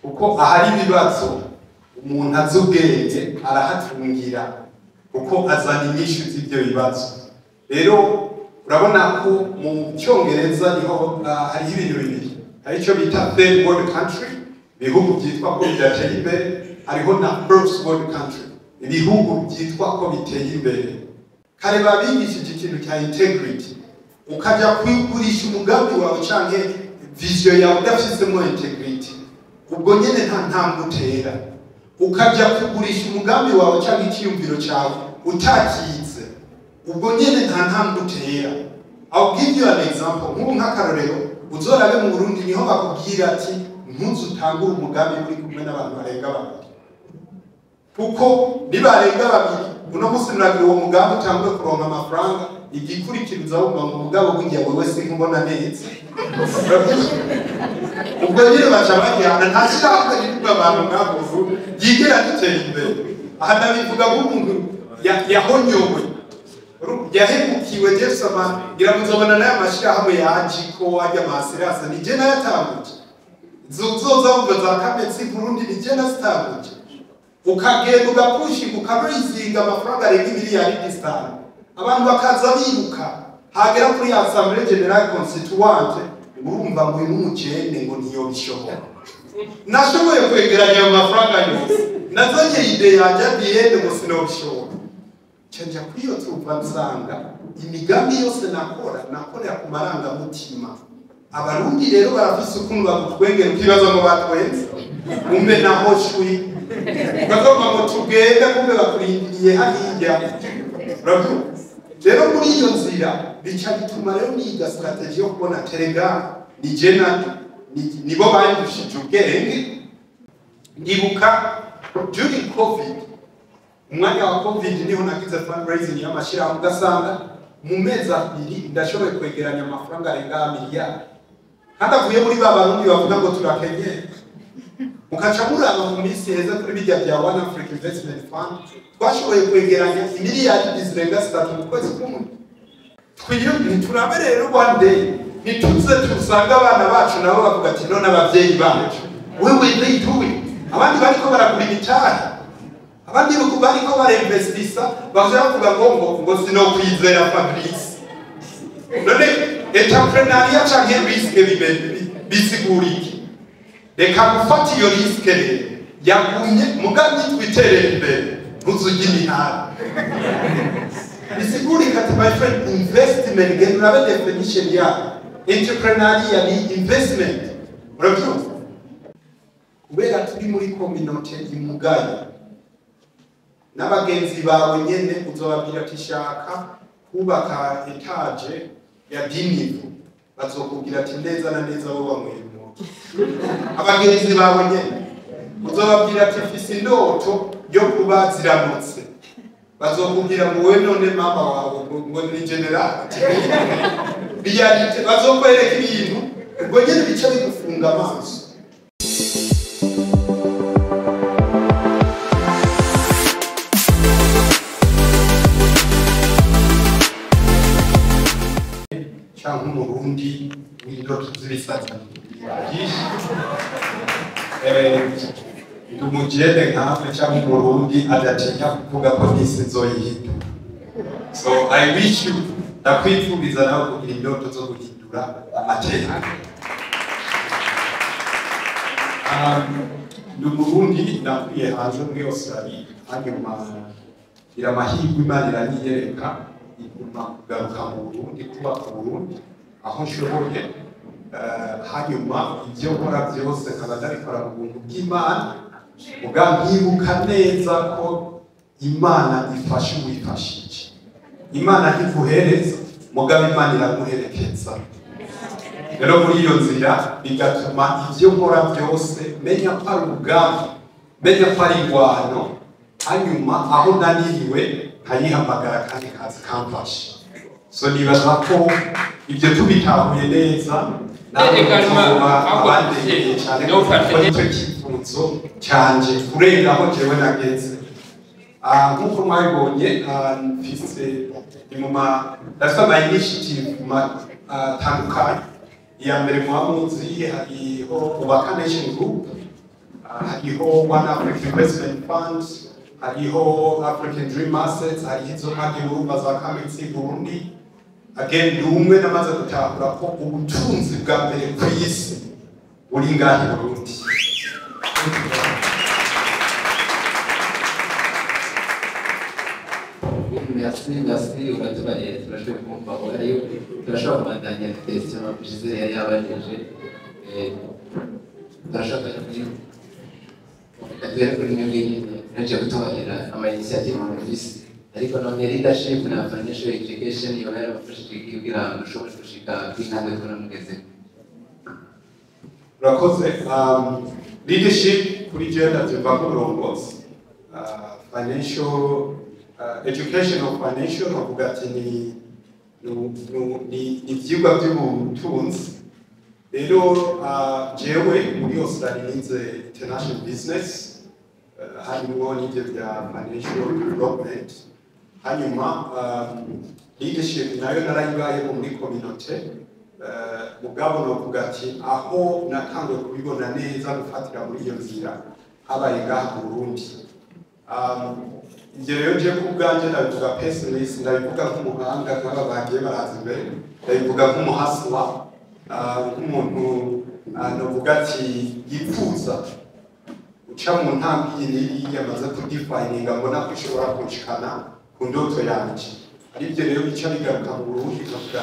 Kuko ahari ibibazo umuntu azi ubwenge arahatungira, kuko azana inyishu z'ibyo bibazo. Rero urabona ko mu Cyongereza niho hariho ibintu bibiri: hari icyo bita third world country, ibihugu byitwa ko bidateye imbere, hariho na first world country, ibihugu byitwa ko biteye imbere. Kare babigishije ikintu cya integrity. Ukajya kwigurisha umugambi wawe canke vision yawe udafisemo integrity, ubwo nyene nta ntambwe utera. Ukajya kugurisha umugambi wawe cyangwa icyiyumviro cyawe utakize, ubwo nyene nta ntambwe utera. I'll give you an example. Nk'ubu nk'akarorero, uzorabe mu Burundi niho bakubwira ati ntuze utangure umugambi uri kumwe n'abantu barenga babiri, kuko nibarenga babiri, uno munsi muragira uwo mugambi utangure kuronka amafaranga, igikurikira uzawumva ngo umugabo burya wewe sinkubona neza. Ubwo nyine baca bajyana. Nta shyirahamwe rivuga abantu nk'abo yigera ritera imbere. Aha ndabivuga nk'umuntu yahonyowe, yahemukiwe. Jefferson ngira muzobona n'aya mashyirahamwe ya Ajiko ajya amasirasa ni je nayatanguje, zoza wumva za Kametsi Burundi ni je nazitanguje. Ukagenda ugapushinga, ukaraisinga amafaranga arenga miliyari 5, abantu bakaza biruka, hagera kuri assemblée générale constituante, urumva ngo uyu n'umukene, ngo ntiyobishobora. Nashoboye kwegeranya ayo mafaranga yose, nazanye idée yanjye adiyende, ngo sinobishobora. Nca kuri iyo tuva nsanga imigambi yose nakora nakorera ku marangamutima. Abarundi rero barafise ukuntu bagutwengera, ukibaza ngo batwenze, umbe naho shwi bagomba ngo tugende, kumbe bakurindiriye hariya. Urabyumva? Rero muri iyo nzira bica bituma rero niga stratégie yo kubona terega ni jena nibo bandushije ubwenge. Ndibuka during COVID, umwanya wa COVID, niho nagize fundraising y'amashyirahamwe, ugasanga mu mezi 2 ndashoboye kwegeranya amafaranga arenga miliyari, kandi avuye muri ba Barundi bavuga ngo turakenye. Mukaca muraba mu minsi heza kuri bijya bya One Africa Investment Fund, twashoboye kwegeranya imiliyari zirenga 3 mu kwezi kumwe. Twiyo ntiturabe rero, one day ntituze tusanga abana bacu nabo bavuga ati none ababyeyi bacu, we will they do it? Abandi bariko baragura imitahe, abandi bariko barinvestisa, baje bavuga ngo sinokwizera Fabrice. None entrepreneuriat canke risque bisigura iki? Reka gufata iyo risque rero yagumye mugambi twiterera imbere, ntuzujye imihanda. Bisigurika ati my friend, investment, genda urabe definition yayo, entrepreneuriat ni investment. Urabyumva? Kubera turi muri communauté imugaye, n'abagenzi bawe nyene uzobabwira ati shaka kubaka étage ya 10 niveaux, bazokubwira ati neza na neza wowe wanyweye urumogi. Abagenzi bawe nyene uzobabwira ati mfise indoto yo kuba ziramutse, bazokubwira ngo wowe none mama wawe ngo ni général. Réalité bazokwereka ibintu, ubwo nyene bica bigufunga amaso. Cyangwa Umurundi w'indoto z'ibisazi byinshi. Ndi umujene nkamwe cyangwa Umurundi adatinya kuvuga ko n'isi nzoyihindura. So I wish you, ndakwifuriza nawe kugira indoto zo guhindura amateka. Ndi Umurundi, nakuriye hanze muri Australia, hanyuma ngira amahirwe Imana iranyiyereka, iguma kugaruka mu Burundi, kubaka Burundi aho nshoboye. Hanyuma ibyo nkora byose nkaba ndabikora mu buntu bw'Imana, muga nkibuka neza ko Imana ifasha uwifashije. Imana ntiguhereza, mugabo Imana iraguherekeza. Rero muri iyo nzira bigatuma ibyo nkora byose menya ko ari urugamba, menya ko ari ingwano, hanyuma aho naniriwe nkayihamagara kandi kazi kamfasha. So nibaza ko ibyo tubitahuye neza nawe Également, tuzoba abandengeye cyane, kuko nicyo cyifuzo cyanje kurenga aho jewe nageze. Nk'uko mwabibonye, mfise ni mu ma ndafite ama initiative atandukanye. Iya mbere muba muzi, hariho Ubaka Nation Group. Hariho One Africa Investment Fund, hariho African Dream Assets, hariho izo mwagiye murumva za Kamitsi Burundi. Again, ni umwe namaze gutahura ko ubutunzi bwa mbere ku isi buri ngaha i Burundi. Merci, merci, uratubariye, turashoboye kumva aho ariyo turashobora kubandanya question Gisele yari yabajije. Turashobora kujya kuri duhere kuri mwebwe nyine naje gutubarira ama initiative mufise, ariko none leadership na financial education yoba yarabafashije kugira ngo mushobore gushika kw'intambwe tubona mugezeko? Urakoze. Leadership kuri jewe ndavyumva nk'uburongozi. Financial education of financial, novuga ati ni ivyigwa vy'ubutunzi. Rero jewe muri Australia nize international business, harimwo n'ivyo vya financial development. Hanyuma leadership nayo narayibayemo muri communauté. Mugabo novuga ati aho natanguye kubibona neza, gufatira muri iyo nzira, habaye ngaha mu Burundi. Ibyo rero je ku bwanje ndabivuga personally, ndabivuga nk'umuhanga nk'aba bagiye baraza imbere, ndabivuga nk'umuhaswa, nk'umuntu novuga ati yipfuza uca mu ntambwe iyi n'iyi, yamaze kudefininga, mbona ko ishobora kunshikana ku ndoto yanje. Aribyo rero bica bigaruka mu Burundi, nkavuga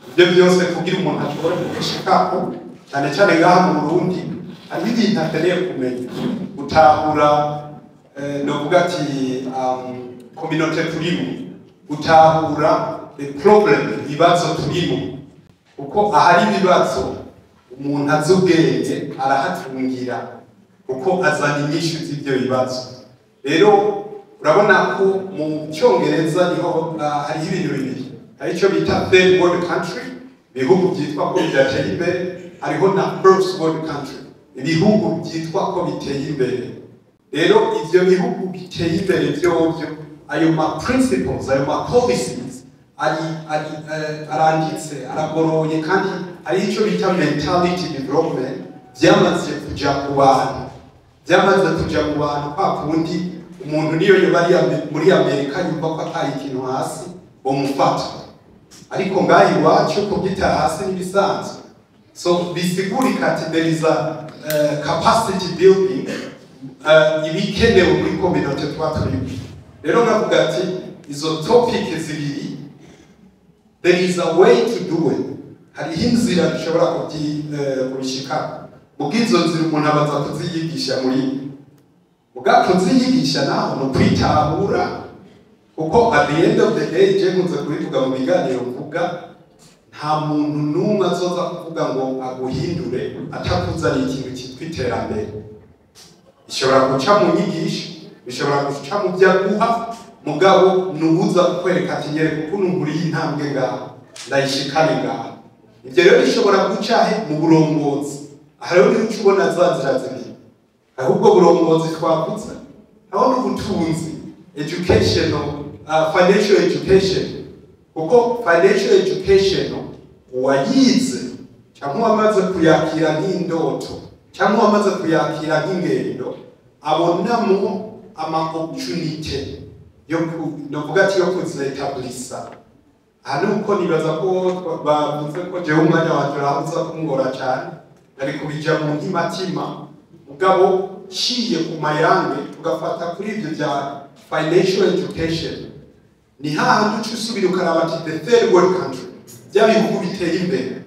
ibyo byose kugira umuntu ashobore kubishikako, cyane cyane ngaha mu Burundi hariho ibintu akeneye kumenya, gutahura, novuga ati communauté turimo, gutahura the problem, ibibazo turimo, kuko ahari ibibazo umuntu azi ubwenge arahatungira, kuko azana inyishu z'ibyo bibazo. Rero urabona ko mu Cyongereza niho hariho ibintu bibiri: hari icyo bita third world country, ibihugu byitwa ko bidateye imbere, hariho na first world country, ibihugu byitwa ko biteye imbere. Rero ivyo bihugu biteye imbere vyovyo, ayo ma principles, ayo ma policies ari aranditse, aragoroye, kandi hari icyo bita mentality development byamaze kuja ku bantu, byamaze kuja mu bantu, kwa kundi umuntu niyo yoba ari muri Amerika yumva ko ataye ikintu hasi bomufata, ariko ngaha iwacu kugita hasi n'ibisanzwe. So bisigurika ati there is a capacity building, ibikenewe muri communauté tuba turimo. Rero nkavuga ati izo topic zibiri, there is a way to do it, hariho inzira dushobora kubishikako. Ubwo nzira umuntu abanza kuziyigisha muri ubwa kuziyigisha, naho ni ukwitahura, kuko at the end of the day, je nkunze kubivuga mu biganiro mvuga, nta muntu n'umwe azoza kuvuga ngo aguhindure atakuzaniye ikintu cyitwa iterambere. Ishobora guca mu nyigisho, bishobora guca mu byo aguha, mugabo nubuza kukwereka ati nyereka ukuntu nkuriye intambwe ngaha ndayishikane ngaha. Ibyo rero bishobora guca he? Mu burongozi. Aha rero niho uca ubona za nzira zibiri: ahubwo burongozi twavutse, aho n'ubutunzi, educational, financial education, kuko financial education uwayize cyangwa uwamaze kuyakira nk'indoto cyangwa uwamaze kuyakira nk'ingendo, abonamo ama opportunity yo ku novuga ati yo kuzetablisa. Aha ni uko nibaza ko bavuze ko jewe umwanya wanje urabuza kungora cyane, nari kubija mu ntimatima, mugabo ciye ku mayange tugafata kuri ibyo bya financial education, ni hahandi uca usubira ukaraba ati the third world country, bya bihugu biteye imbere,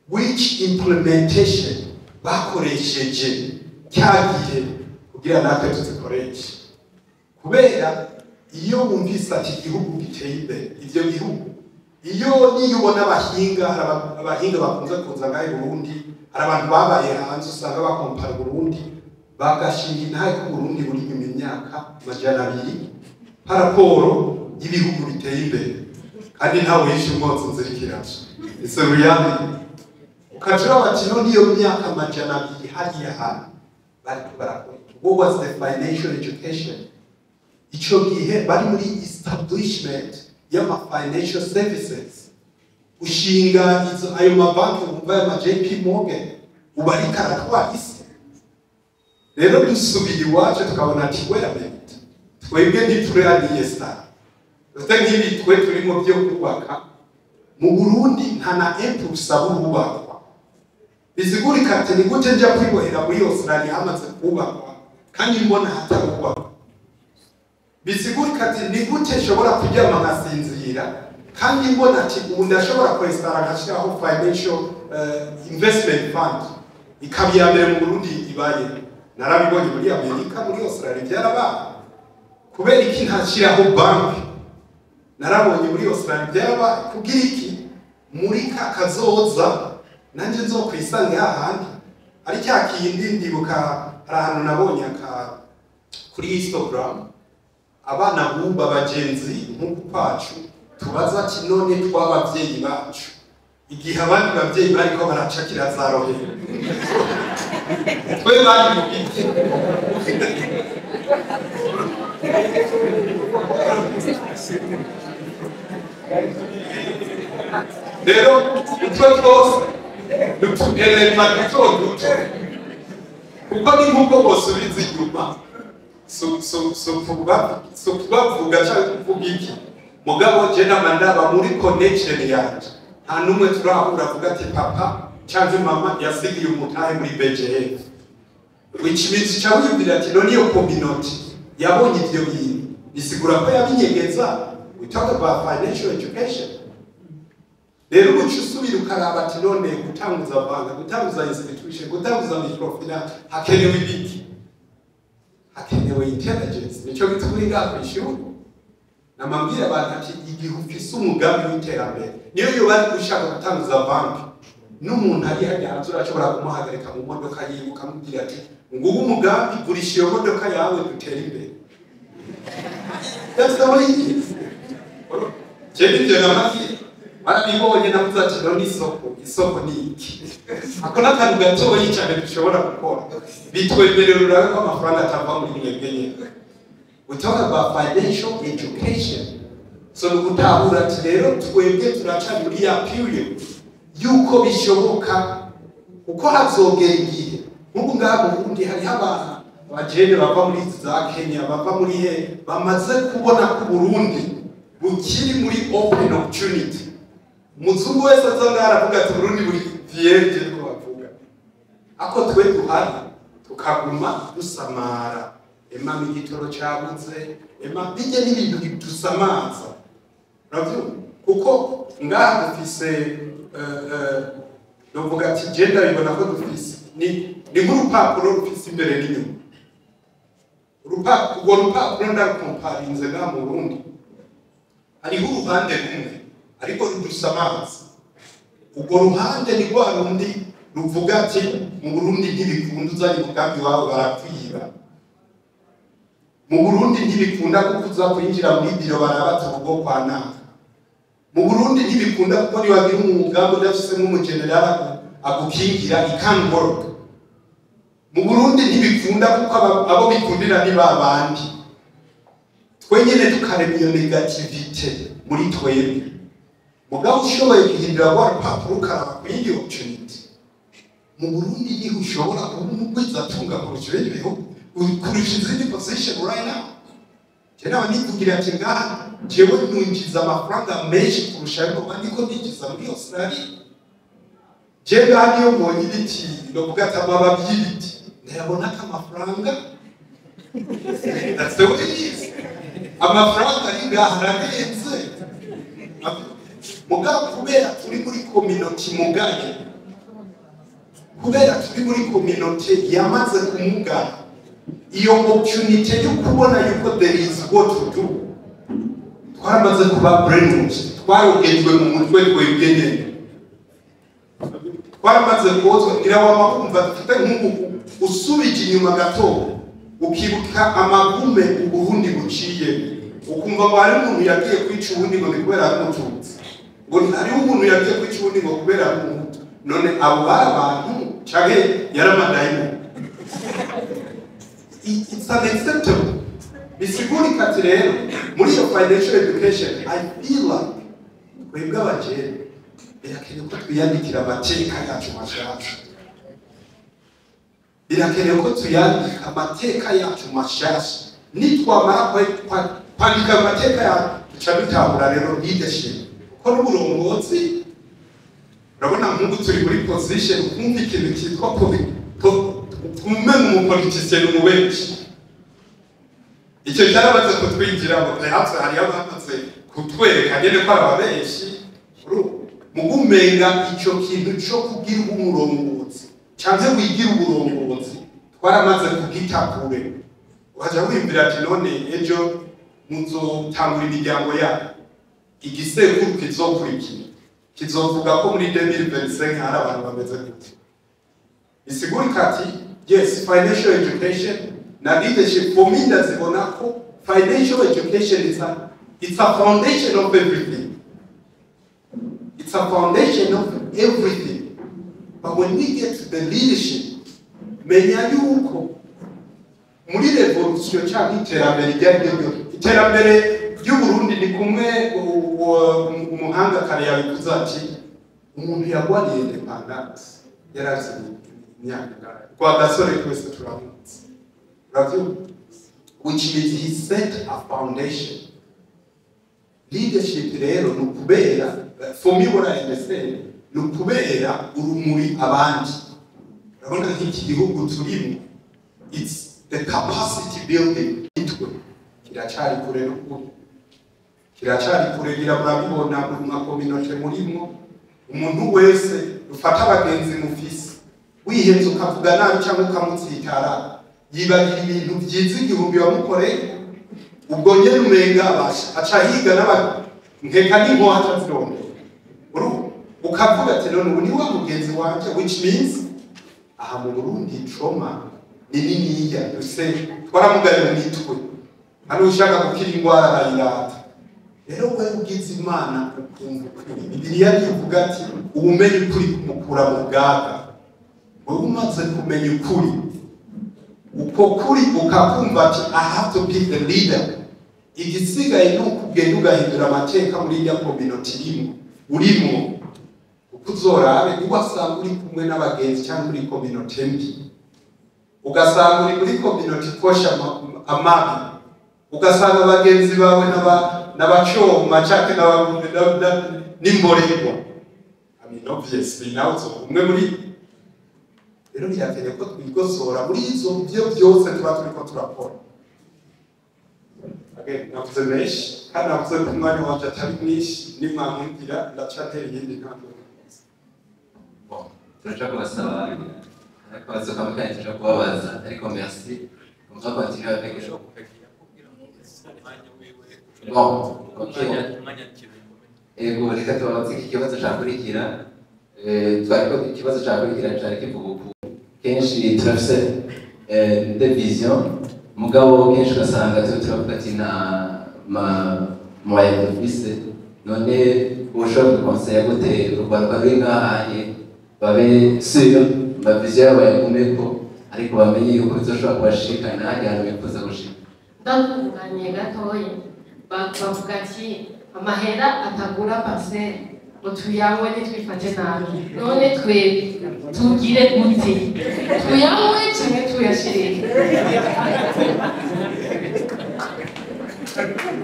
which implementation bakoresheje cya gihe kugira natwe tuzikoreshe. Kubera iyo wumvise ati igihugu giteye imbere, ivyo bihugu, iyo niyo ubona abahinga, hari abahinga bakunze kuza ngaha i Burundi, hari abantu babaye hanze usanga bakompara Burundi, bagashinga intahe ko Burundi buri inyuma imyaka 200 par rapport y'ibihugu biteye imbere, kandi ntawe yishe umwotsi inzira ikiraca. It's a reality. Ukaca uraba ati none iyo myaka 200 hariya hantu bariko barakora iki? What was the financial education ico gihe bari muri establishment y'ama financial services, gushinga izo ayo mabanki wumva, ayo ma JP Morgan, ubu ariko aratwara isi? Rero dusubiye iwacu tukabona ati: "Wait a minute, twebwe ntituraniye star." Dufite nk'ibi twe turimo byo kubaka mu Burundi, nta na 1% burubakwa. Bisigurika ati: "Ni gute nja kwibohera muri Australia hamaze kubakwa kandi mbona hatarubakwa?" Bisigurika ati: "Ni gute nshobora kuryama nkasinzira kandi mbona ati ubu ndashobora kwesitara ngashyiraho financial investment fund, ikaba iya mbere mu Burundi ibaye? Narabibonye muri Amerika, muri Australia byarabaye. Kubera iki ntashyiraho banki? Narabonye muri Australia byarabaye. Kugira iki muri ka kazoza nanjye nzokwisange hahandi?" Ari cya kindi ndibuka, hari ahantu nabonye aka kuri Instagram, abana bumva bagenzi nk'uku kwacu tubaza ati: "None tw'ababyeyi bacu, igihe abandi babyeyi bariko baracakira za rohero, twe bari mu biki?" Rero utwo twose ni utu éléments duto duto, kuko ni nk'uko bosubiza inyuma. Si ukubavuga cyangwa kuvuga iki, mugabo je nama ndaba muri connection yanje, nta n'umwe turahura avuga ati papa cyangwa mama yasigiye umutahe muri BGF, which means ca wiyumvira ati: "None iyo community yabonye ivyo bintu, bisigura ko yabinyegeza?" We talk about financial education. Rero uca usubira ukaraba ati: "None gutanguza banka, gutanguza institution, gutanguza microfinance, hakenewe ibiki?" Hakenewe intelligence. Nico gituma uri ngaha kw'ishuri. Namabwira abantu ati: "Igihe ufise umugambi w'iterambere, niyo yoba ari ushaka gutanguza banki, n'umuntu ari hajya hanze urashobora kumuhagarika mu modoka yiwe, ukamubwira ati: 'Ngubu umugambi, gurisha iyo modoka yawe dutere imbere.'" That's the way it is. Je nivyo namabwira, barabibonye. Navuze ati: "None isoko ni iki?" Ako n'akantu gatoyi cyane dushobora gukora, bitwemerera urabe ko amafaranga atava muri mwebwe nyene. We talk about financial education. So ni ugutahura ati rero twebwe turacari muri ya period yuko bishoboka, kuko hazogera igihe nk'ubu ngaha mu Burundi hariho abantu, abajene bava muri za Kenya, bava muri he, bamaze kubona ko Burundi bukiri muri open opportunity. Umuzungu wese aza ngaha aravuga ati: "Burundi buri vierge." Niko bavuga. Ako twe duhari tukaguma dusamara, ema igitoro cabuze, ema bijya n'ibintu bidusamaza, uravyumva? Kuko ngaha dufise novuga ati je ndabibona ko dufise ni nk'urupapuro rufise imbere n'inyuma. Urwo rupapuro ndarukomparinze ngaha mu Burundi, hariho uruhande rumwe ariko rudusamaza. Urwo ruhande ni rwa rundi ruvuga ati: "Mu Burundi ntibikunda, uzanye umugambi wawe barakwiba. Mu Burundi ntibikunda kuko uza kwinjira muri biro barabata urugo kwa naka. Mu Burundi ntibikunda kuko niwagira umugambi udafise nk'umujenerali agukingira, it can work. Mu Burundi ntibikunda kuko abo bikundira ni ba bandi." Twe nyene tukarema iyo négativité muri twebwe. Mugabo ushoboye guhindura rwa rupapuro ukaraba ku yindi opportunity, mu Burundi niho ushobora kuba umugwizatunga kurusha ibindi bihugu, kurusha izindi position right now. Je naba nivugira ati: "Ngaha jewe ninjiza amafaranga menshi kurusha ayo noba ndiko ndinjiza muri Australia." Je ngaha niyo mbonye ibiti, novuga ati amababi y'ibiti ndayabona ko amafaranga. That's the way it is. Amafaranga ari ngaha ararenze. Mugabo kubera turi muri community mugaye, kubera turi muri community yamaze kumugara, iyo opportunity yo kubona yuko there is what to do, twaramaze kuba brainwashed, twarogejwe mu mutwe. Twebwe nyene twaramaze kozwa. Ngira wama wumva, dufite nk'ubu usubije inyuma gato ukibuka amagume Uburundi buciye, ukumva ngo hari umuntu yagiye kwica uwundi ngo ni kubera ari Umututsi, ngo hariho umuntu yagiye kwica uwundi ngo kubera ari Umuhutu. None abo bari abantu canke yari amadayimoni? It's unacceptable. Bisigurika ati rero muri iyo financial education, I feel like twebwe abajene birakenewe ko twiyandikira amateka yacu mashasha. Birakenewe ko dutangura kwiga. Birakenewe ko tuyandika amateka yacu mashasha. Nitwamara kwandika amateka yacu, duca dutahura rero leadership, kuko n'uburongozi, urabona nk'ubu turi muri position kumva ikintu cyitwa umenga umupoliticien ni umubenshi. Icyo cyarabaze kutwinjiramo. Perhaps hariyo abamaze kutwereka nyene ko ari ababenshi mugumenga ico kintu co kugira umurongozi canke wigira uburongozi twaramaze kugita kure. Ukaja wiyumvira ati: "None ejo muzotangura imiryango yanyu, igisekuru kizokurikira kizovuga ko muri 2025 hari abantu bameze gute?" Bisigurika ati yes, financial education na leadership, for me ndazibona ko financial education it's a foundation of everything. It's a foundation of everything. But when we get to the leadership, menya yuko muri revolution cyangwa iterambere iryo ari ryo ryose, iterambere ry'Uburundi ni kumwe umuhanga kare yabivuze ati umuntu yagwaniye indépendance yari afise imyaka ingahe? Rwagasore twese turamuzi, uravyumva, which means he set a foundation. Leadership rero ni ukubera, for me what I understand, ni ukubera urumuri abandi. Urabona nk'iki gihugu turimo, it's the capacity building. Itwe kiracari kure n'ukuri, kiracari kure. Ngira murabibona mu makominote murimwo. Umuntu wese ufata abagenzi mufise, wihenze ukavuga nabi cyangwa ukamutsitara, yibagira ibintu byiza igihumbi wamukoreye. Ubwo nyene umenga abasha aca higa n'aba nkeka n'inkoho aca zirondera. Ukavuga ati: "None ubu ni wa mugenzi wanje?" Which means aha mu Burundi trauma ni niniya, duse twaramugaye mu mitwe. Hano ushaka gukira ingwara arayirata. Rero wewe ugize Imana ukumva ukuri, Bibiliya ivuga ati ubumenyi ukuri kumukura mu bwaga. Wewe umaze kumenya ukuri, uko kuri ukakumva ati: "I have to be the leader." Igisigaye ni uko ugenda ugahindura amateka muri irya communauté irimo urimo, kuko uzorabe niwasanga uri kumwe n'abagenzi cyangwa muri communauté mbi, ugasanga uri muri communauté ikosha amabi, ugasanga abagenzi bawe n'abacoma canke n'imborerwa. I mean, obviously nawe uzoba umwe muri. Rero birakeneye ko twigosora muri izo byo byose tuba turiko turakora. Again, navuze menshi kandi navuze ko umwanya wanje atari mwinshi. Nimwankundira ndaca ntera iyindi ntambwe. Bon, turaca kubasaba akabazo kamwe kandi tuja kubabaza, ariko merci, on va continuer avec. Bon, ok. Ego, reka tubabaze iki kibazo cakurikira. Twariko ikibazo cakurikira cari kivuga uku: kenshi turafise des visions, mugabo kenshi ugasanga turi turavuga ati nta ma moyen dufise. None ushobora gukonseya gute urwaruka ruri ngahaye babe sûr ma vision yabo yagumeko, ariko bamenye yuko bizoshobora kubashikana hajya ahantu bifuza gushika? Ndakunganye gatoya. Bavuga ati amahera atagura parcelle, ngo tuyanywe ntitwifate nabi. None twebwe tugire gute? Tuyanywe canke tuyashirire? Thank you.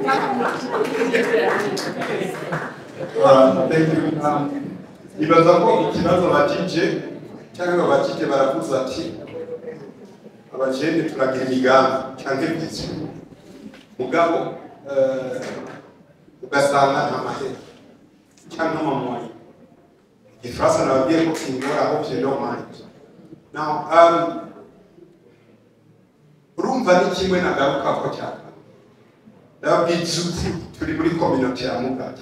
Nibaza ko ikibazo bajije cyangwa babajije, baravuze ati abajene turagira imigambi cyangwa vision, mugabo ugasanga nta mahera cyangwa amamoyens. Igifaransa nababwiye ko kingora, hope you don't mind. Now, urumva ni kimwe nagaruka ko cyane, ndababwiza ukuri, turi muri communauté ya Mugabe,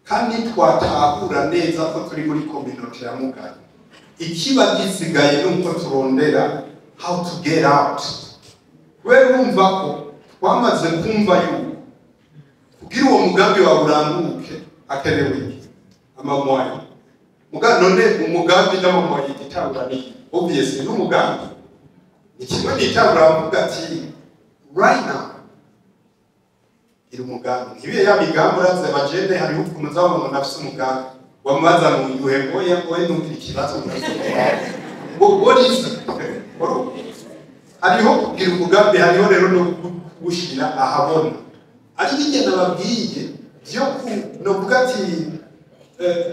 kandi twatahura neza ko turi muri communauté ya Mugabe. Ikiba gisigaye ni uko turondera how to get out, kubera urumva ko twamaze kumva yuko kugira uwo mugambi wawe uranguke hakenewe iki? Amamoyens. Muga none umugambi n'amamoyens igitangura ni obviously n'umugambi. Ni kimwe nitangura mvuga ati right now gira umugambi, ntibiye ya migambi. Uraze abajene hariho ukuntu uzabona umuntu afise umugambi, wamubaza ngo yuhe, ngoya ngoye, ntugira ikibazo, ndafise umugambi. What is it? Hariho kugira umugambi, hariho rero no kuwushyira ahabona. Ari bijya nababwiye byo ku novuga ati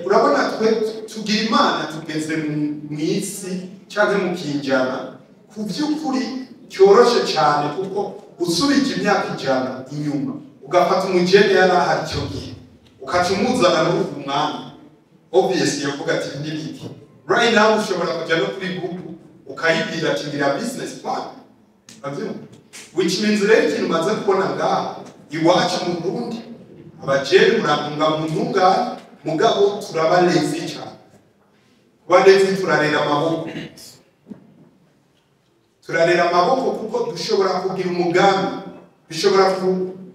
urabona, twe tugira Imana, tugeze mu isi cyangwa mu kinjana ku by'ukuri cyoroshe cyane, kuko usubije imyaka 100 inyuma, ugafata umujene yari ahari icyo gihe, ukaca umuzana muri uyu mwanya, obviously yavuga ati: "N'ibiki?" Right now ushobora kujya no kuri Google ukayibwira ati: "Ngira business plan." Urabyumva? Which means rero, ikintu umaze kubona ngaha iwacu mu Burundi, abajene, muratunga mu ntungane, mugabo turaba lazy cyane. Kuba lazy, turarera amaboko, turarera amaboko, kuko dushobora kugira umugambi, dushobora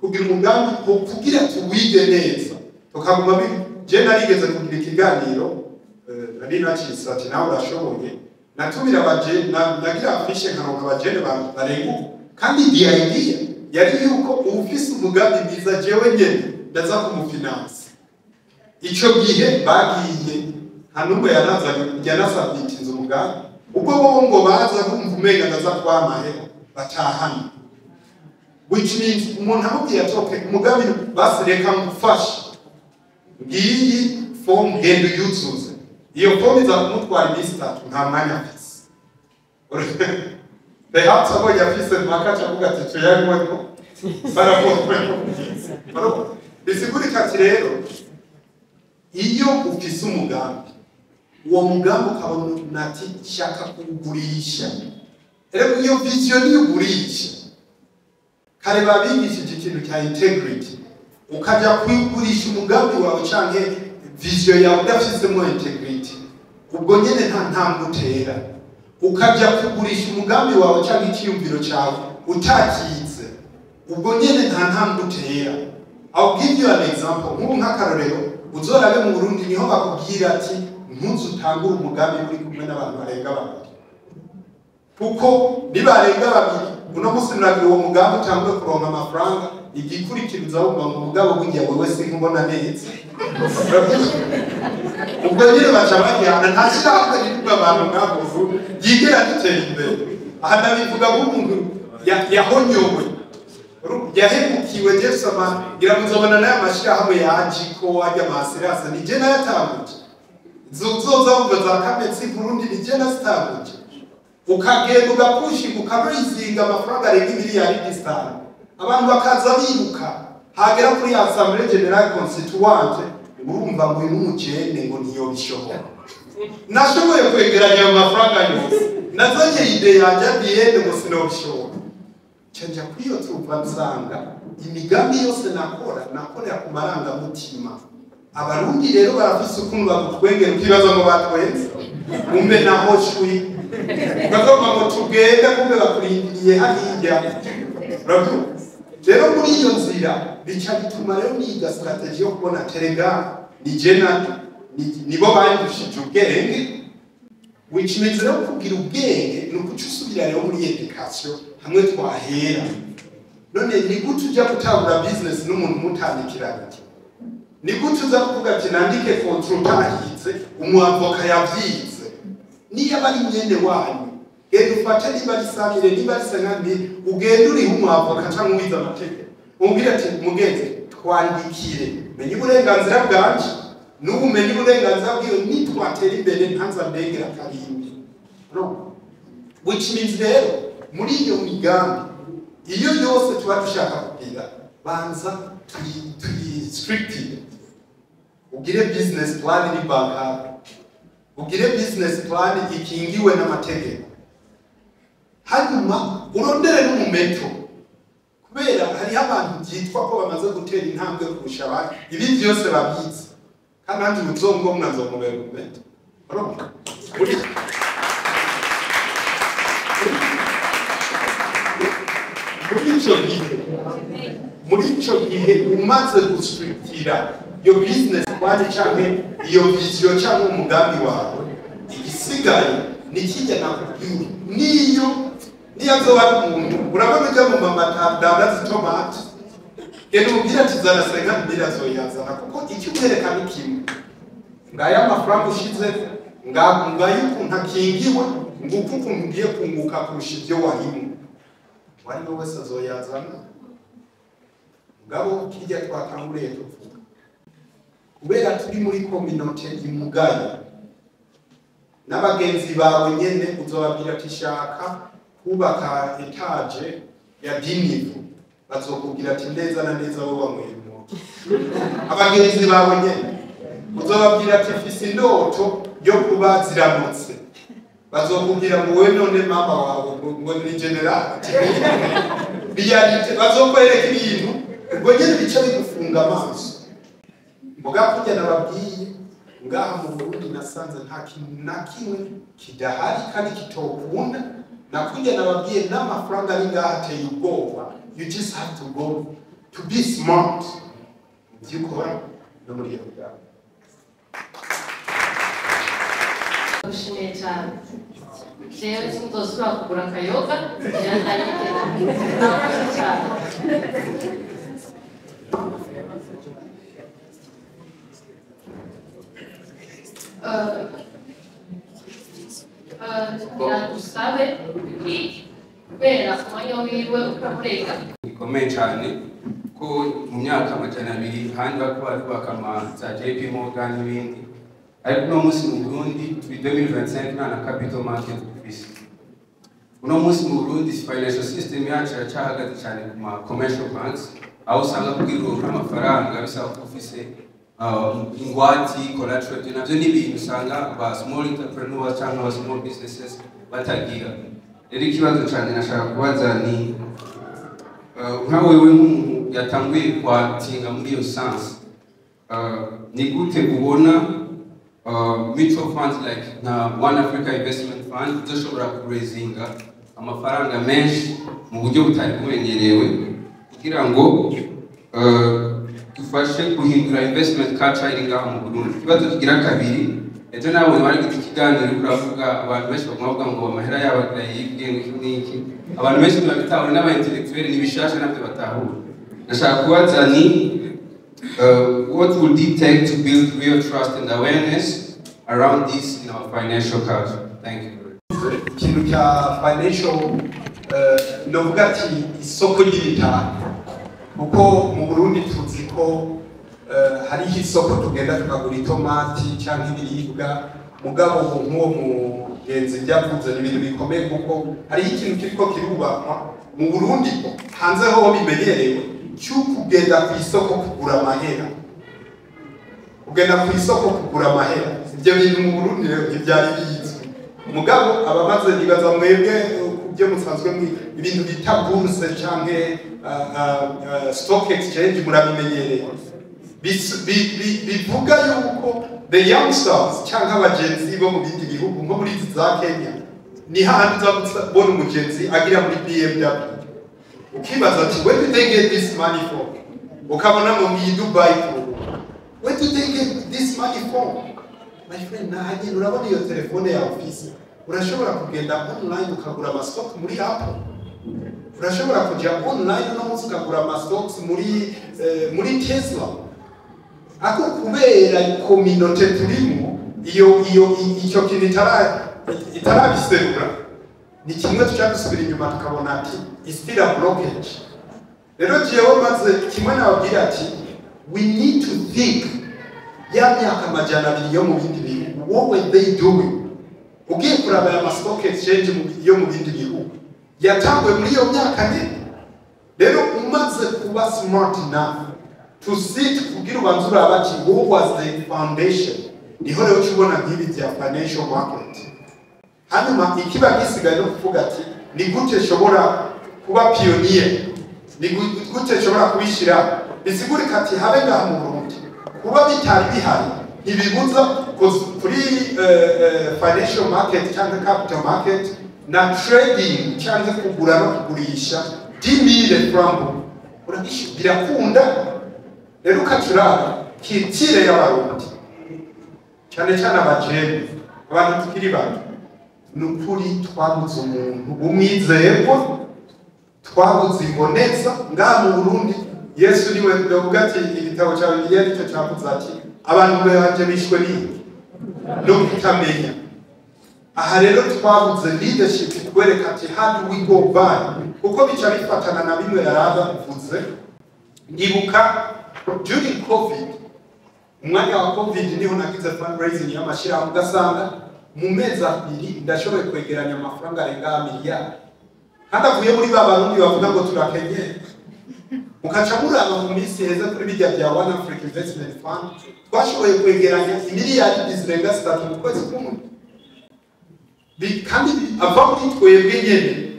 kugira umugambi kugira tuwige neza, tukaguma je narigeze kugira ikiganiro, nari nacitse ati: "Nawe urashoboye." Natumira abaje nagira affiche, nkaronka abajene barenga uko, kandi the idea yari yuko uwufise umugambi mwiza, jewe nyene ndaza kumufinansa. Ico gihe bagiye, nta n'umwe yanazanye, yanasabyitinze umugambi. Ubwo bobo ngo baza bumva umenga ndaza kubaha amahera batahana, which means umuntu amubwiye ati: "Okay, umugambi basi reka ngufashe, ngiyi form, genda uyuzuze." Iyo form iza kumutwara iminsi 3, nta mwanya afise. Perhaps abonye afise mpaka acavuga ati: "Tuyanyweko." Barabona. Bisigurika ati rero, iyo ufise umugambi, uwo mugambi ukabona ati: "Shaka kuwugurisha." Rero iyo vision niyo ugurisha. Kare babigishije ikintu cya integrity. Ukajya kugurisha umugambi wawe canke vision yawe udafisemo integrity, ubwo nyene nta ntambwe utera. Ukajya kugurisha umugambi wawe canke icyiyumviro cyawe utakize, ubwo nyene nta ntambwe utera. I'll give you an example. Nk'ubu nk'akarorero, uzorabe mu Burundi, niho bakubwira ati: "Ntuzu utangure umugambi uri kumwe n'abantu barenga babiri," kuko nibarenga babiri, uno munsi muragira uwo mugambi, utangure kuronka amafaranga, igikurikiriza wumva ngo: "Mugabo burya wewe sinkubona neza." Ubwo nyine baca bajyana. Nta shyirahamwe rivuga abantu nk'abo ryigera ritera imbere. Aha ndabivuga nk'umuntu yahonyowe, yahemukiwe. Jesama ngira muzobona n'aya mashyirahamwe ya Ajiko, ajya amasirase, ni je nayatanguje. Zoza wumva za Kametsi Burundi, ni je nazitanguje. Ukagenda ugapushinga, ukaraisinga amafaranga arenga miliyari 5, abantu bakaza biruka, hagera kuri assemblée générale constituante, urumva ngo uyu n'umukene, ngo ntiyobishobora. Nashoboye kwegeranya ayo mafaranga yose, nazanye idée yanjye adiyende, ngo sinobishobora. Nca kuri iyo tuva, nsanga imigambi yose nakora, nakorera ku marangamutima. Abarundi rero barafise ukuntu bagutwengera, ukibaza ngo batwenze, umbe naho shwi, ukazomba ngo tugende, kumbe bakurindiriye hariya. Urabyumva? Rero muri iyo nzira bica bituma rero niga stratégie yo kubona terega ni jena nibo bandushije ubwenge, which means rero kugira ubwenge ni ukuca usubira rero muri education hamwe twahera. None ni gute ujya gutangura business n'umuntu mutandikiranye? Ni gute uza kuvuga ati: "Nandike contrat," utahize umwavoka yavyize? Niyo aba ari mwene wanyu, genda ufate, niba ari 100 000, niba ari 50 000, ugende uriho umwavoka cyangwa uwize amategeko, umubwire ati: "Mugenzi, twandikire, menye uburenganzira bwanje, n'ubu umenye uburenganzira bwiwe, nitwatera imbere ntanza ndengera karimbi." No, which means rero muri iyo migambi iyo yose tuba dushaka kugira, banza tuyi scripted, ugire business plan iri bankable, ugire business plan ikingiwe n'amategeko, hanyuma urondere n'umumentor, kubera hariho abantu byitwa ko bamaze gutera intambwe kurusha abandi, ibi byose babizi. Kandi nanjye ubuzongomwa nzomubera umumentor. Urumva? Muri ico gihe umaze gustructura iyo business plan canke iyo vision canke umugambi wawe, igisigaye ni kijya nakubwiye. Niyo azoba ari umuntu, urabona ujya mu mama adandaza itomati, genda umubwire ati: "Zana 50 000," azoyazana, kuko icyo umwereka ni kimwe: ngaya amafaranga ushize, ngaya ukuntu akingiwe. Nguko ukuntu ugiye kunguka kurusha ibyo warimo. Uwari we wese azoyazana. Mugabo kirya twatanguriye tuvuga, kubera turi muri communauté imugaye, n'abagenzi bawe nyene uzobabwira ati shaka kubaka étage ya 10 niveaux, bazokubwira ati neza na neza wowe wanyweye urumogi. Abagenzi bawe nyene uzobabwira ati mfise indoto yo kuba ziramutse, bazokubwira ngo wowe none mama wawe ngo ni général. Réalité, bazokwereka ibintu ubwo nyene bica bigufunga amaso. Muga kurya nababwiye, ngaha mu Burundi nasanze nta kintu na kimwe kidahari kandi kitokunda. Nakurya nababwiye, n'amafaranga ari ngaha ateye ubwoba. You just have to go to be smart mu byo ukora no muri iyo migambi. Gushimiye cyane. Jewe sinzosubira kugura akayoga ndayigera. Murakoze cyane. Kugira dusabe kubera umwanya wiwe ukamurega. Gikomeye cyane ko mu myaka 200 ahandi bariko barubaka ama za JP Morgan n'ibindi, ariko uno munsi mu Burundi turi 2025, nta na capital market dufise. Uno munsi mu Burundi financial system yacu iracyahagaze cyane ku ma commercial banks, aho usanga kugira uronke amafaranga bisaba ko ufise ingwati, collateral. Ibyo navyo ni ibintu usanga aba small entrepreneurs cyangwa aba small businesses batagira. Rero ikibazo cyane nashaka kubaza ni nka wewe nk'umuntu yatanguye kwatinga muri iyo sense, ni gute ubona mutual funds like nka One Africa Investment Fund izoshobora kuraisinga amafaranga menshi mu buryo butari bumenyerewe kugira ngo dufashe guhindura investment culture iri ngaha mu Burundi? Ikibazo kigira kabiri, ejo nabonye wari ikiganiro uriko uravuga, abantu benshi baguma bavuga ngo amahera yabo agira yibwe, ngo iki n'iki. Abantu benshi ntibabitahura, n'aba intellectuel ni bishasha, nabyo batahura. Ndashaka kubaza ni what would it take to build real trust and awareness around this in our financial culture? Thank you. Ikintu cya financial, novuga ati isoko ry'ibitaro, kuko mu Burundi tuzi ko hariho isoko tugenda tukagura itomati cyangwa ibiribwa. Mugabo ubu nk'uwo mugenzi byavuze ni ibintu bikomeye, kuko hariho ikintu kiriko kirubakwa mu Burundi, hanze ho bimenyerewe, cyo kugenda ku isoko kugura amahera, kugenda ku isoko kugura amahera. Ibyo bintu mu Burundi rero ntibyari bizwi. Mugabo abamaze, nibaza mwebwe ku byo musanzwe ibintu bita bourse canke stock exchange murabimenyereye. Bivuga yuko the youngsters cyangwa abagenzi bo mu bindi bihugu nko muri izi za Kenya, ni hahandi uza kubona umugenzi agira muri BMW, ukibaza ati where did they get this money from? Ukabona ngo ngiyi Dubai kuruhuka. Where did they get this money from, my friend? Nahagenda urabona iyo telefone yawe ufise, urashobora kugenda online ukagura amastock muri Apple, urashobora kujya online uno munsi ukagura amastocks muri Tesla. Ako kubera communauté turimo iyo icyo kintu itarabiserura, ni kimwe tuca dusubira inyuma tukabona ati is still a blockage. Rero jewe maze kimwe nababwira ati we need to think ya myaka 200 yo mu bindi bihugu, what were they doing? Ugiye kuraba aya ma stock exchange yo mu bindi bihugu yatanguye muri iyo myaka nyine. Rero umaze kuba smart enough to sit kugira ubanze uraba ati what was the foundation, niho rero uca ubona nk'ibi bya financial market. Hanyuma ikiba gisigaye no kuvuga ati ni gute nshobora kuba pionnier, ni gute nshobora kubishyira. Bisigurika ati habe ngaha mu Burundi kuba bitari bihari ntibibuza kuri financial market cyangwa capital market na trading cyangwa kugura no kugurisha 10,000 francs uragisha birakunda. Rero ukacuraba culture y'Abarundi, cyane cyane abajene, abantu tukiri bato, ni ukuri twabuze umuntu umwizerwa, twabuze imboneza ngaha mu Burundi. Yesu niwe ndavuga ati igitabo cya Bibiliya nicyo cyavuze ati abantu banje bishwe n'iki? No kutamenya. Aha rero twabuze leadership kwereka ati how do we go by, kuko bica bifatana na bimwe yaraba bivuze. Ndibuka during COVID, umwanya wa COVID niho nagize fundraising y'amashyirahamwe, ugasanga mu mezi 2 ndashoboye kwegeranya amafaranga arenga miliyari, kandi avuye muri ba Barundi bavuga ngo turakenye. Mukaca muraba mu minsi heza kuri bijya bya One Africa Investment Fund, twashoboye kwegeranya imiliyari zirenga 3 mu kwezi kumwe, kandi ava muri twebwe nyene,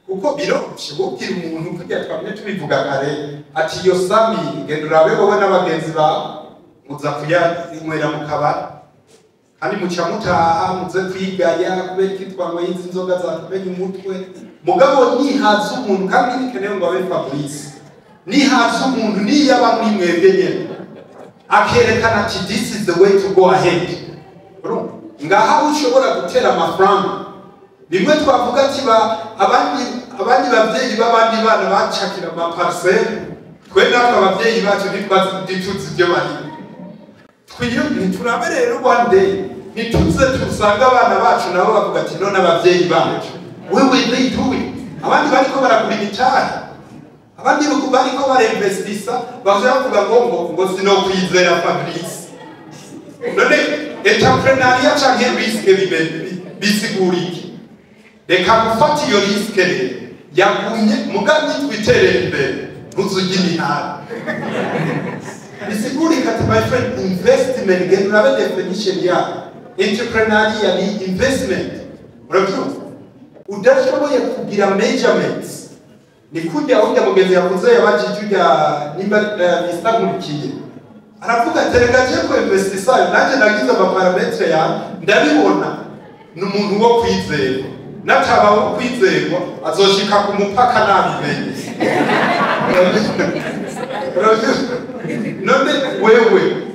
kuko biroroshye kubwira umuntu kugira twamye tubivuga kare ati iyo sami genda urabe wowe n'abagenzi bawe muza kuyanywera mu kabari, kandi muca mutaha muze kwigaya kubera iki twanyweye izi nzoga zatumenya umutwe. Mugabo nihaza umuntu, kandi ntibikenewe ngo abe Fabrice, nihaza umuntu niyaba muri mwebwe nyene akerekana ati this is the way to go ahead. Ngaha ushobora gutera amafaranga, bimwe twavuga ati abandi bavyeyi b'abandi bana bacakira ama parcelle, twe natwe abavyeyi bacu ntituzi ibyo barimo. Ntiturabe rero one day ntituze tusanga abana bacu nabo bavuga ati none abavyeyi bacu we will they do it. Abandi bariko baragura imitahe, abandi bariko barinvestisa, baje bavuga ngo sinokwizera Fabrice. None entrepreneuriat canke risque bisigura iki? Reka gufata iyo risque rero yagumye mugambi twiterere imbere, ntuzujye imihanda. Bisigurika ati my friend, investment, genda urabe definition ya entrepreneuriat ni investment. Urabyumva? Udashoboye kugira measurements, ni kujya urya mugenzi yavuze yabajije ujya nimba Mr. Nkurikiye aravuga ati reka nje ko investisa nanjye nagize ama paramètres ya ndabibona, ni umuntu wo kwizerwa, nataba wo kwizerwa azoshika ku mupaka nabimenye. None wewe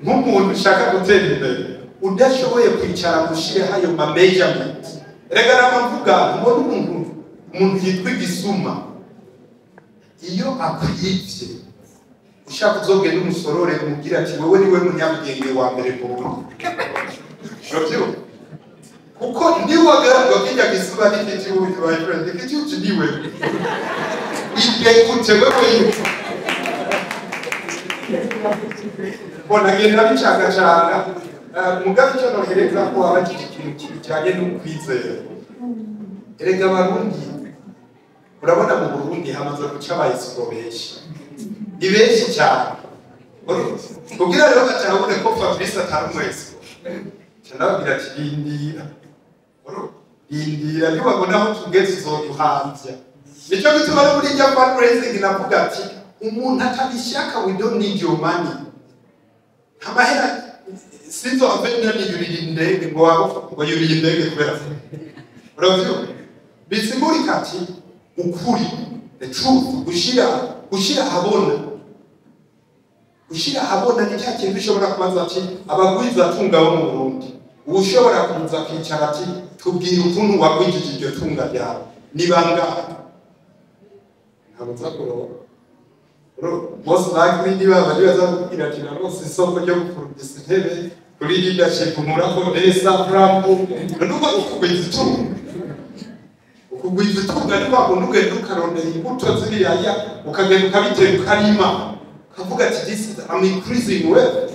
nk'umuntu ushaka gutera imbere udashoboye kwicara gushira hayo ma measurement, reka namvuga mbona umuntu yitwa igisuma iyo akwivye ushaka uzogenda umusorore umubwira ati wewe niwe munyabwenge wa mbere mbonye. Urabyumva? Kuko niwagaragwa kijya gisuma n'ikicucu, my friend, ikicucu niwe ibekute wewe. Bona genda bicangacanga. Mugabe icyo nohereza ko abakije ikintu kijyanye n'ukwizera. Erega Abarundi, urabona mu Burundi hamaze guca abayisiko benshi, ni benshi cyane. Kugira rero batabone ko Fabrice atari umwesiko, ndababwira ati rindira, rindira nibabona aho tugeze uzoduhamvya. Nicyo gituma no muri irya fundraising navuga ati umuntu atabishaka, we don't need your money. Amahera sinzo avenda niyurira indege ngo ngo yuriye indege kubera uravyumva. Bisigurika ati ukuri, the truth, gushira habona, gushira habona ni cya kintu ushobora kubaza ati abagwiza tunga bo mu Burundi, ushobora kuza kwicara ati tubwira ukuntu wagwijije iryo tunga ryawe ni bangahe, ntabwo nza kuroba. Most likely niba baza kubwira ati narose isoko ryo gupfundisa intebe kuri leadership nkurako esa frambu, nuko ukugwiza itunga, ukugwiza itunga ni kwa kuntu ugenda ukarondera imbuto z'ibiraya ukagenda ukabitera ukarima ukavuga ati this is I'm increasing wealth.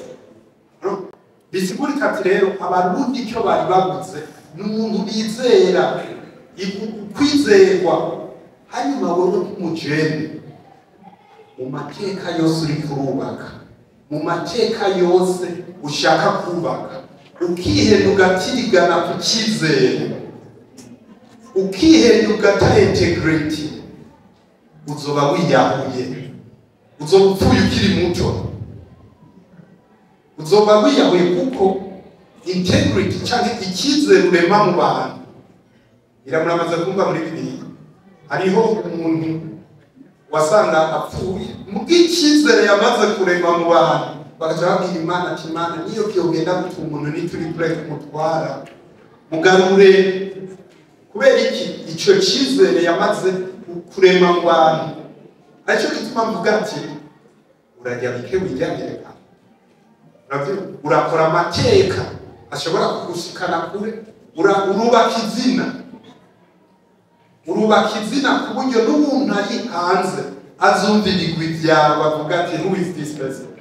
Bisigurika ati rero Abarundi icyo bari babuze ni umuntu bizera, kwizerwa. Hanyuma wowe nk'umujene mu mateka yose uri kurubaka, mu mateka yose ushaka kubaka, ukihenda ugatirigana ku cyizere, ukihenda ugata integrity, uzoba wiyahuye, uzoba upfuye ukiri muto, uzoba wiyahuye. Kuko integrity cyangwa icyizere urema mu bantu, iramuramaze kumva muri Bibiliya hariho umuntu wasanga apfuye mubw'icyizere yamaze kurema mu bantu, bagaca babwira Imana ati Imana niyo byogenda gutuma umuntu nituri kure kumutwara mugarure. Kubera iki? Icyo cyizere yamaze kurema mu bantu. Aricyo gituma mvuga ati urajya bike wijyambere, urakora amateka ashobora kugushikana kure. Urubaka izina, urubaka izina ku buryo n'umuntu ari hanze azumva ibigwi byawe, avuga ati: "Who is this person?"